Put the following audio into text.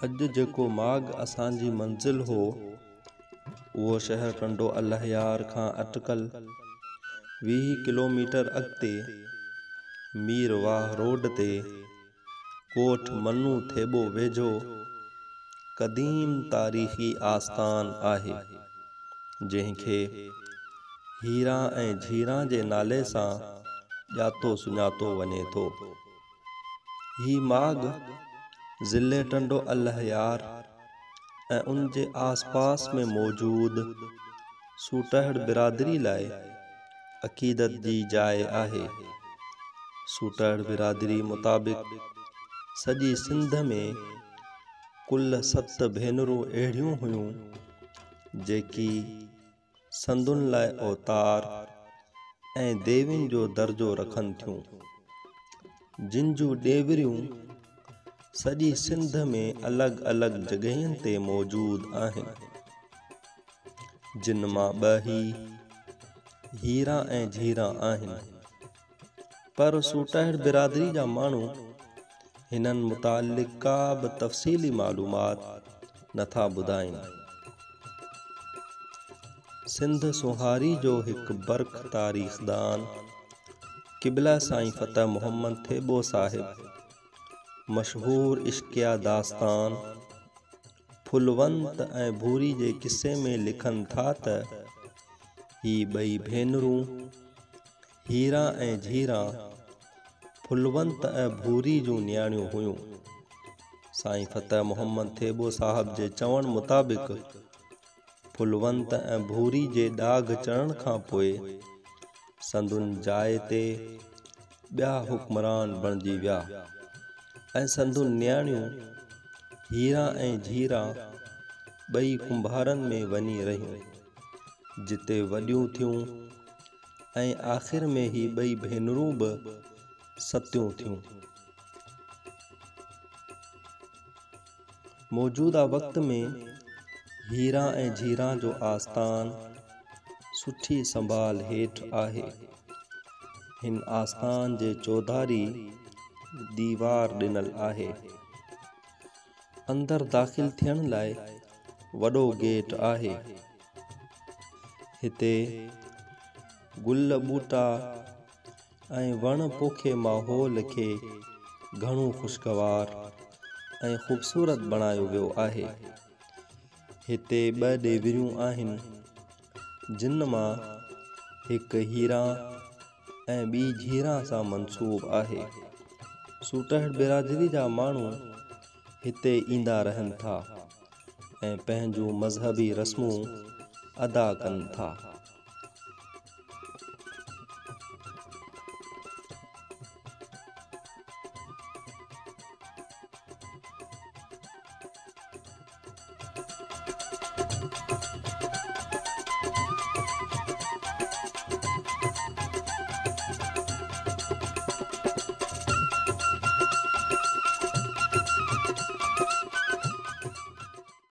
اڄ جيڪو ماڳ اسان جي منزل هو، اهو شهر ٽنڊو الهيار کان اٽڪل 20 ڪلوميٽر اڳتي مير واهه روڊ تي ڳوٺ منو ٿيٻو ويجهو قديم تاريخي آستان آهي، جنهن کي هيران ۽ جهيران جي نالي سان ڄاتو سڃاتو وڃي ٿو. هي ماڳ ضلعي ٽنڊو الهيار ۽ ان جي آس پاس ۾ موجود سوٽهڙ برادري لاء عقيدت جي جاء آهي. سوٽهڙ برادري مطابق سڄي سنڌ ۾ ڪل 7 ڀينرون اهڙيون هيون، جيڪي سندن لاء اوتار ۽ ديوين جو درجو رکن ٿيون، جن جون ڏيوريون سڄي سنڌ ۾ الڳ الڳ جڳهين تي موجود آهن، جن مان ٻه هي هيران ۽ جهيران آهن. پر سوٽهڙ برادري جا ماڻهو هنن متعلق ڪا به تفصيلي معلومات نٿا ٻڌائين. سنڌ سونهاري جو هڪ برک تاريخدان قبله سائين فتح محمد ٿيٻو صاحب مشهور عشقيه داستان ڦلونت ۽ ڀوري جي قصي ۾ لکن ٿا ته هي ٻئي ڀينرون هيران ۽ جهيران ڦلونت ۽ ڀوري جون نياڻيون هيون. سائين فتح محمد ٿيٻو صاحب جي چوڻ مطابق ڦلونت ۽ ڀوري جي ڏاگهه چڙهڻ کان پوء سندن جاء تي ٻيا حڪمران بڻجي ويا ۽ سندن نياڻيون هيران ۽ جهيران ٻئي ڪنڀارن ۾ وڃي رهيون، جتي وڏيون ٿيون. ۽ آخر ۾ هي ٻئي ڀينرون به ستيون ٿيون. موجوده وقت ۾ هيران ۽ جهيران جو آستان سٺي سنڀال هيٺ آهي. هن آستان جي چوڌاري ديوار ڏنل آهي. اندر داخل ٿيڻ لاء وڏو گيٽ آهي. هتي گل ٻوٽا ۽ وڻ پوکي ماحول کي گهڻو خوشگوار ۽ خوبصورت بڻايو ويو آهي. هتي ٻه ڏيوريون آهن، جن مان هڪ هيران ۽ ٻي جهيران سان منسوب آهي. سوٽهڙ برادري جا ماڻهو هتي ايندا رهن ٿا ۽ پنهنجون مذهبي رسمون ادا ڪن ٿا.